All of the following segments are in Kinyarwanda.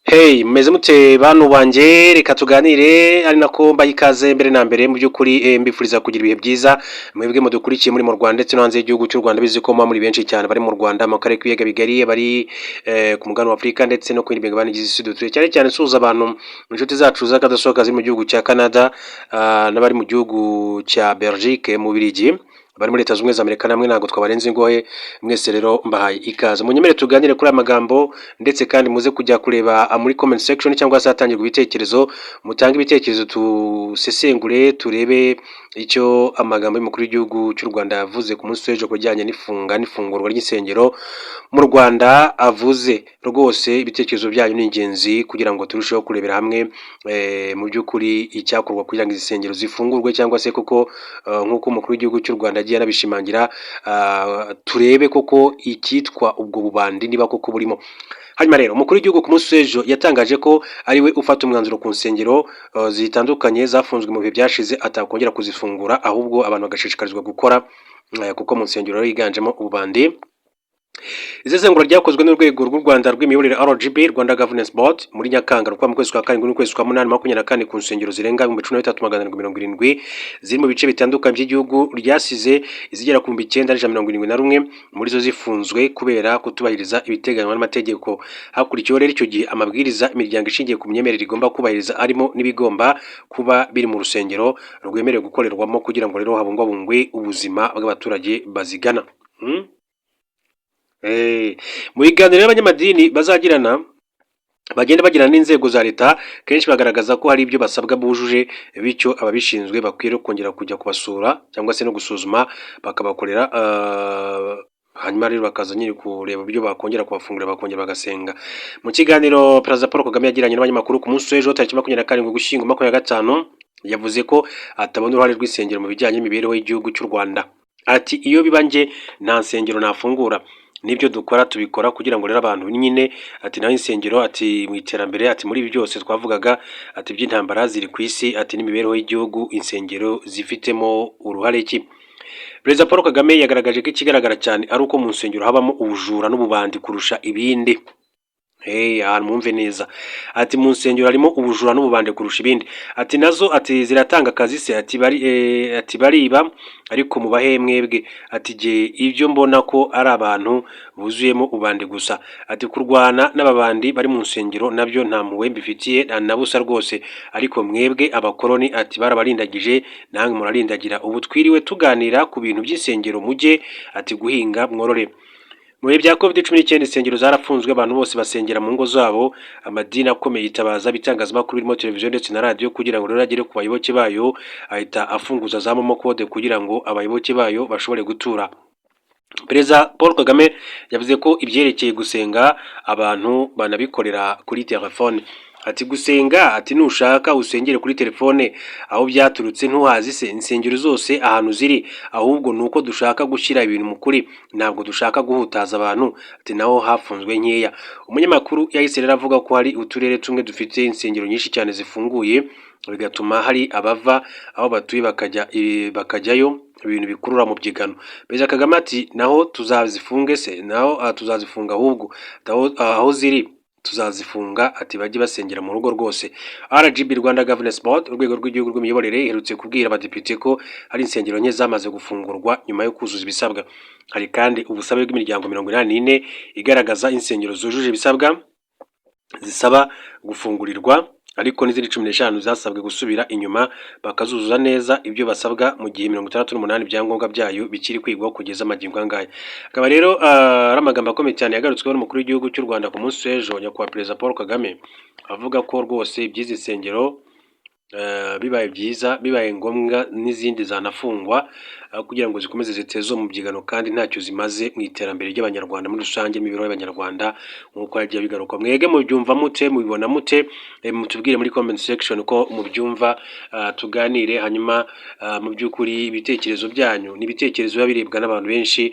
Hey, mumeze mute bantu banjye? Reka tuganire, ari nako mbaha ikaze mbere na mbere. Mu by'ukuri mbifuriza kugira ibihe byiza, mwebwe mudukurikiye muri mu Rwanda ndetse no hanze y'igihugu cy'u Rwanda. Bizi ko muba muri benshi cyane, bari mu Rwanda, mu karere k'ibiyaga bigari, bari ku mugabane wa Afurika ndetse no ku yindi migabane igize isi dutuye. Cyane cyane nsuhuza abantu, inshuti zacu z'akadasohoka ziri mu gihugu cya Canada, n'abari mu gihugu cya Belgique, mu Bubiligi, bari muri Leta Zunze Ubumwe za Amerika, namwe ntabwo twabarenze ingohe. Mwese rero mbahaye ikaze. Munyemere tuganire kuri aya magambo, ndetse kandi muze kujya kureba muri comment section cyangwa se hatangirwa ibitekerezo, mutange ibitekerezo, tusesengure, turebe icyo amagambo y'umukuru w'igihugu cy'u Rwanda yavuze ku munsi w'ejo ku bijyanye n'ifunga n'ifungurwa ry'insengero mu Rwanda avuze. Rwose ibitekerezo byanyu ni ingenzi kugira ngo turusheho kurebera hamwe mu by'ukuri icyakorwa kugira ngo izi nsengero zifungurwe, cyangwa se koko nk'uko umukuru w'igihugu cy'u Rwanda yagiye anabishimangira, turebe koko icyitwa ubwo bubandi niba koko burimo. Hanyuma rero umukuru w'igihugu ku munsi w'ejo yatangaje ko ari we ufata umwanzuro ku nsengero zitandukanye zafunzwe mu bihe byashize, atakongera kuzifungura, ahubwo abantu bagashishikarizwa gukora, kuko mu nsengero higanjemo ububandi. Isesengura ryakozwe n'urwego rw'u Rwanda rw'imiyoborere RGB, Rwanda Governance Board, muri Nyakanga, mu kwezi kwa karindwi n'ukwezi kwa munani 24, ku nsengero zirenga 13,770 ziri mu bice bitandukanye by'igihugu, ryasize izigera ku 9171 muri zo zifunzwe kubera kutubahiriza ibiteganywa n'amategeko. Hakurikiyeho rero icyo gihe amabwiriza imiryango ishingiye ku myemerere igomba kubahiriza, arimo n'ibigomba kuba biri mu rusengero rwemerewe gukorerwamo, kugira ngo rero habungwabungwe ubuzima bw'abaturage bazigana. Mu biganiro n'abanyamadini bazagirana, bagenda bagirana n'inzego za leta, kenshi bagaragaza ko hari ibyo basabwa bujuje, bityo ababishinzwe bakwiye kongera kujya kubasura cyangwa se no gusuzuma bakabakorera, hanyuma rero bakaza nyine kureba uburyo bakongera kubafungurira, bakongera bagasenga. Mu kiganiro Perezida Paul Kagame yagiranye n'abanyamakuru ku munsi w'ejo tariki 27 Ugushyingo 25, yavuze ko atabona uruhare rw'insengero mu bijyanye n'imibereho y'igihugu cy'u Rwanda. Ati: "Iyo biba njye, nta nsengero nafungura. N'ibyo dukora tubikora kugira ngo rero abantu nyine", ati naho insengero, ati mu iterambere, ati muri ibi byose twavugaga, ati by'intambara ziri ku isi, ati n'imibereho y'igihugu, insengero zifitemo uruhare ki? Perezida Paul Kagame yagaragaje ko ikigaragara cyane ari uko mu nsengero habamo ubujura n'ububandi kurusha ibindi. Hey, ahantu mwumve neza. Ati mu nsengero harimo ubujura n'ububandi kurusha ibindi. Ati nazo, ati ziratanga akazi se? Ati bari ati bariba, ariko mubahe mwebwe? Ati jye ibyo mbona ko ari abantu buzuyemo ubandi gusa. Ati kurwana n'ababandi bari mu nsengero nabyo nta mpuhwe mbifitiye na busa rwose, ariko mwebwe abakoroni, ati barabarindagije, namwe murarindagira. Ubu twiriwe tuganira ku bintu by'insengero, mujye, ati guhinga mworore. Mu bihe bya COVID-19 insengero zarafunzwe, abantu bose basengera mu ngo zabo. Amadini akomeye yitabaza ibitangazamakuru birimo televiziyo ndetse na radiyo kugira ngo rero agere ku bayoboke bayo, ahita afunguza za MoMo code kugira ngo abayoboke bayo bashobore gutura. Perezida Paul Kagame yavuze ko ibyerekeye gusenga abantu banabikorera kuri telefone. Ati gusenga, ati nushaka usengere kuri telefone, aho byaturutse ntuhazi se? Insengero zose ahantu ziri, ahubwo ni uko dushaka gushyira ibintu mu kuri, ntabwo dushaka guhutaza abantu. Ati naho hafunzwe nkeya. Umunyamakuru yahise rero avuga ko hari uturere tumwe dufite insengero nyinshi cyane zifunguye, bigatuma hari abava aho batuye bakajya bakajyayo, ibintu bikurura mu byigano. Perezida Kagame ati naho tuzazifunge se? Naho tuzazifunga, ahubwo aho ziri tuzazifunga. Ati bajye basengera mu rugo rwose. RGB, Rwanda Governance Board, urwego rw'igihugu rw'imiyoborere, iherutse kubwira abadepite ko hari insengero nke zamaze gufungurwa nyuma yo kuzuza ibisabwa. Hari kandi ubusabe bw'imiryango 84 igaragaza insengero zujuje ibisabwa zisaba gufungurirwa, ariko n'izindi 15 zasabwe gusubira inyuma bakazuzuza neza ibyo basabwa, mu gihe 68 ibyangombwa byayo bikiri kwigwaho kugeza amagingo angaya. Akaba rero ari amagambo akomeye cyane yagarutsweho n'umukuru w'igihugu cy'u Rwanda ku munsi w'ejo, nyakubahwa Perezida Paul Kagame, avuga ko rwose iby'izi nsengero bibaye byiza, bibaye ngombwa n'izindi zanafungwa kugira ngo zikomeze ziteze umubyigano kandi ntacyo zimaze mu iterambere ry'Abanyarwanda muri rusange, n'imibereho y'Abanyarwanda, nk'uko yagiye bigaruka. Mwege mubyumva mute? Mubibona mute? Mutubwire muri comment section ko mubyumva, tuganire. Hanyuma mu by'ukuri ibitekerezo byanyu ni ibitekerezo biba birebwa n'abantu benshi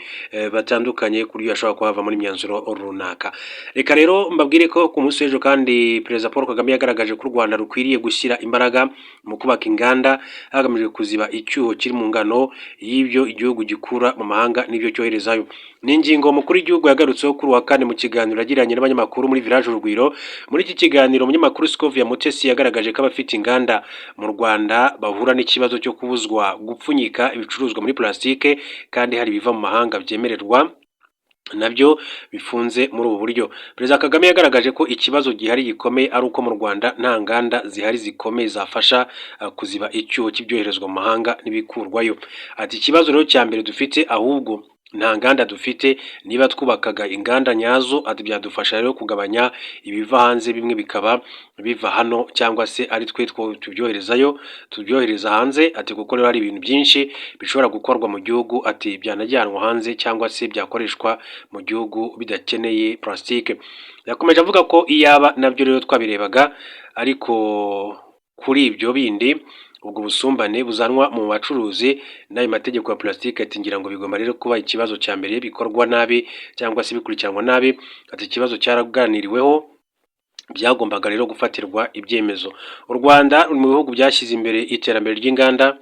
batandukanye, ku buryo hashobora kuba havamo n'imyanzuro runaka. Reka rero mbabwire ko ku munsi w'ejo kandi Perezida Paul Kagame yagaragaje ko u Rwanda rukwiriye gushyira imbaraga imbaraga mu kubaka inganda, hagamijwe kuziba icyuho kiri mu ngano y'ibyo igihugu gikura mu mahanga n'ibyo cyoherezayo. Ni ingingo umukuru w'igihugu yagarutseho kuri uwa kane mu kiganiro yagiranye n'abanyamakuru muri Village Urugwiro. Muri iki kiganiro, umunyamakuru Scovia Mutesi yagaragaje ko abafite inganda mu Rwanda bahura n'ikibazo cyo kubuzwa gupfunyika ibicuruzwa muri plastique, kandi hari ibiva mu mahanga byemererwa nabyo bifunze muri ubu buryo. Perezida Kagame yagaragaje ko ikibazo gihari gikomeye ari uko mu Rwanda nta nganda zihari zikomeye zafasha kuziba icyuho cy'ibyoherezwa mu mahanga n'ibikurwayo. Ati: "Ikibazo rero cya mbere dufite ahubwo nta nganda dufite. Niba twubakaga inganda nyazo, ati byadufasha rero kugabanya ibiva hanze, bimwe bikaba biva hano cyangwa se ari twe tubyoherezayo, tubyohereza hanze." Ati kuko rero hari ibintu byinshi bishobora gukorwa mu gihugu, ati byanajyanwa hanze cyangwa se byakoreshwa mu gihugu bidakeneye plastique. Yakomeje avuga ko iyaba nabyo rero twabirebaga, ariko kuri ibyo bindi, ubwo busumbane buzanwa mu bacuruzi n'ayo mategeko ya plastique, ati ngira ngo bigomba rero kuba ikibazo cya mbere bikorwa nabi cyangwa se bikurikiranwa nabi. Ati ikibazo cyaraganiriweho, byagombaga rero gufatirwa ibyemezo. U Rwanda ruri mu bihugu byashyize imbere iterambere ry'inganda,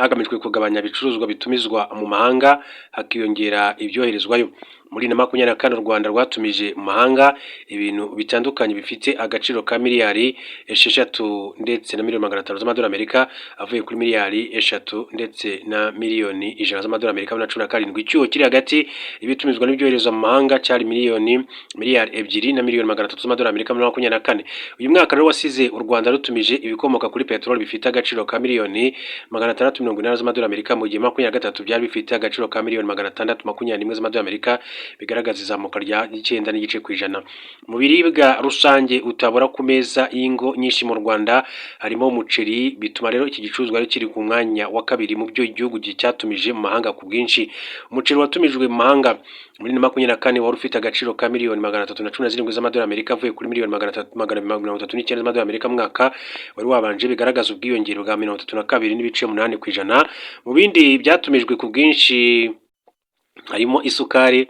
hagamijwe kugabanya ibicuruzwa bitumizwa mu mahanga, hakiyongera ibyoherezwayo. Muri 2024, u Rwanda rwatumije mu mahanga ibintu bitandukanye bifite agaciro ka miliyari 6 ndetse na miliyoni 500 z'amadolari Amerika, avuye kuri miliyari 3 ndetse na miliyoni 100 z'amadolari Amerika na 17. Icyuho kiri hagati ibitumizwa n'ibyoherezwa mu mahanga cyari miliyari 2 na miliyoni 300 z'amadolari Amerika muri 24. Uyu mwaka rero wasize u Rwanda rutumije ibikomoka kuri peteroli bifite agaciro ka miliyoni 680 z'amadolari Amerika, mu gihe 23 byari bifite agaciro ka miliyoni 621 z'amadolari Amerika, bigaragaza izamuka rya 9.5%. Mu biribwa rusange utabura ku meza y'ingo nyinshi mu Rwanda harimo umuceri, bituma rero iki gicuruzwa ari kiri ku mwanya wa kabiri mu byo igihugu cyatumije mu mahanga ku bwinshi. Umuceri watumijwe mu mahanga muri 24 wari ufite agaciro ka miliyoni 317 z'amadolari Amerika, avuye kuri miliyoni 339 z'amadolari Amerika mu mwaka wari wabanje, bigaragaza ubwiyongere bwa 32.8%. Mu bindi byatumijwe ku bwinshi harimo isukari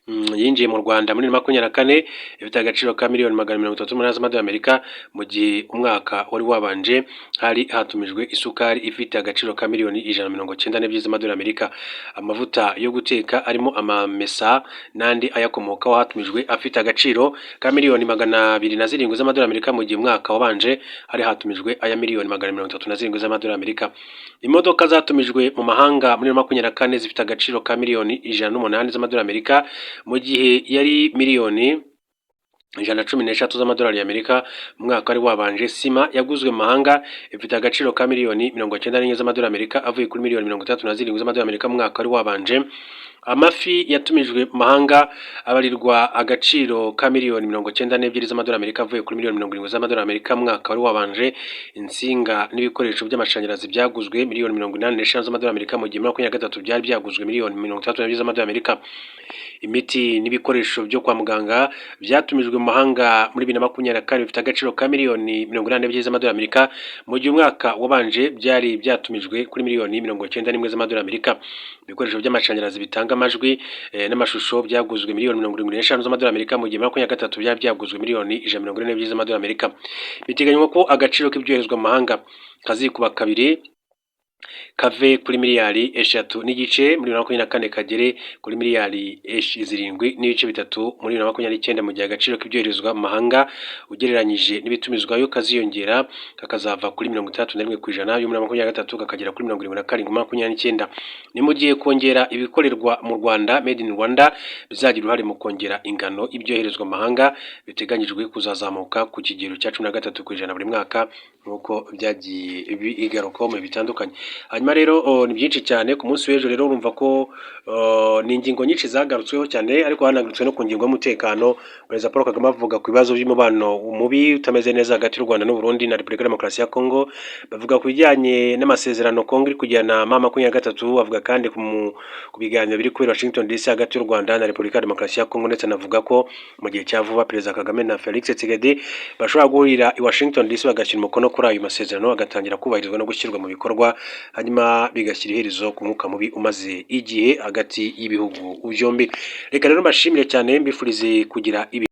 yinjiye mu Rwanda muri 24 ifite agaciro ka miliyoni 138 z'amadolari Amerika, mu gihe umwaka wari wabanje hari hatumijwe isukari ifite agaciro ka miliyoni 192 z'amadolari Amerika. Amavuta yo guteka arimo amamesa n'andi ayakomokaho hatumijwe afite agaciro ka miliyoni 207 z'amadolari Amerika, mu gihe umwaka wabanje hari hatumijwe aya miliyoni 137 z'amadolari Amerika. Imodoka zatumijwe mu mahanga muri 24 zifite agaciro ka miliyoni 108 z'amadolari Amerika, mu gihe yari miliyoni 113 z'amadolari y'Amerika mu mwaka wari wabanje. Sima yaguzwe mu mahanga ifite agaciro ka miliyoni 94 z'amadolari Amerika, avuye kuri miliyoni 67 z'amadolari Amerika mu mwaka wari wabanje. Amafi yatumijwe mu mahanga abarirwa agaciro ka miliyoni 92 z'amadolari Amerika, avuye kuri miliyoni 70 z'amadolari Amerika mu mwaka wari wabanje. Insinga n'ibikoresho by'amashanyarazi byaguzwe miliyoni 85 z'amadolari Amerika, mu gihe 23 byari byaguzwe miliyoni 62 z'amadolari Amerika. Imiti n'ibikoresho byo kwa muganga byatumijwe mu mahanga muri 2024 bifite agaciro ka miliyoni 82 z'amadolari Amerika, mu gihe umwaka wabanje byari byatumijwe kuri miliyoni 91 z'amadolari Amerika. Ibikoresho by'amashanyarazi bitanga amajwi n'amashusho byaguzwe miliyoni 75 z'amadolari Amerika, mu gihe 23 byari byaguzwe miliyoni 142 z'amadolari Amerika. Biteganywa ko agaciro k'ibyoherezwa mu mahanga kazikuba kabiri, kave kuri miliyari 3.5 muri 2024 kagere kuri miliyari 7.3 muri 2029, mu gihe agaciro k'ibyoherezwa mu mahanga ugereranyije n'ibitumizwayo kaziyongera, kakazava kuri 61% yo muri 23 kakagera kuri 77 muri 29. Ni mu gihe kongera ibikorerwa mu Rwanda, Made in Rwanda, bizagira uruhare mu kongera ingano y'ibyoherezwa mu mahanga, biteganyijwe kuzazamuka ku kigero cya 13% buri mwaka, nk'uko byagiye bigarukaho mu bihe bitandukanye. Hanyuma rero ni byinshi cyane. Ku munsi w'ejo rero urumva ko ni ingingo nyinshi zagarutsweho cyane, ariko hanagarutswe no ku ngingo y'umutekano. Perezida Paul Kagame avuga ku bibazo by'umubano mubi utameze neza hagati y'u Rwanda n'u Burundi na Repubulika ya Demokarasi ya Kongo. Bavuga ku bijyanye n'amasezerano Kongo iri kugirana na M23. Avuga kandi ku biganiro biri kubera Washington DC hagati y'u Rwanda na Repubulika ya Demokarasi ya Kongo, ndetse anavuga ko mu gihe cya vuba Perezida Kagame na Felix Tshisekedi bashobora guhurira i Washington DC, bagashyira umukono kuri ayo masezerano, agatangira kubahirizwa no gushyirwa mu bikorwa, hanyuma bigashyira iherezo ku mwuka mubi umaze igihe hagati y'ibihugu byombi. Reka rero mbashimire cyane, mbifurize kugira ibi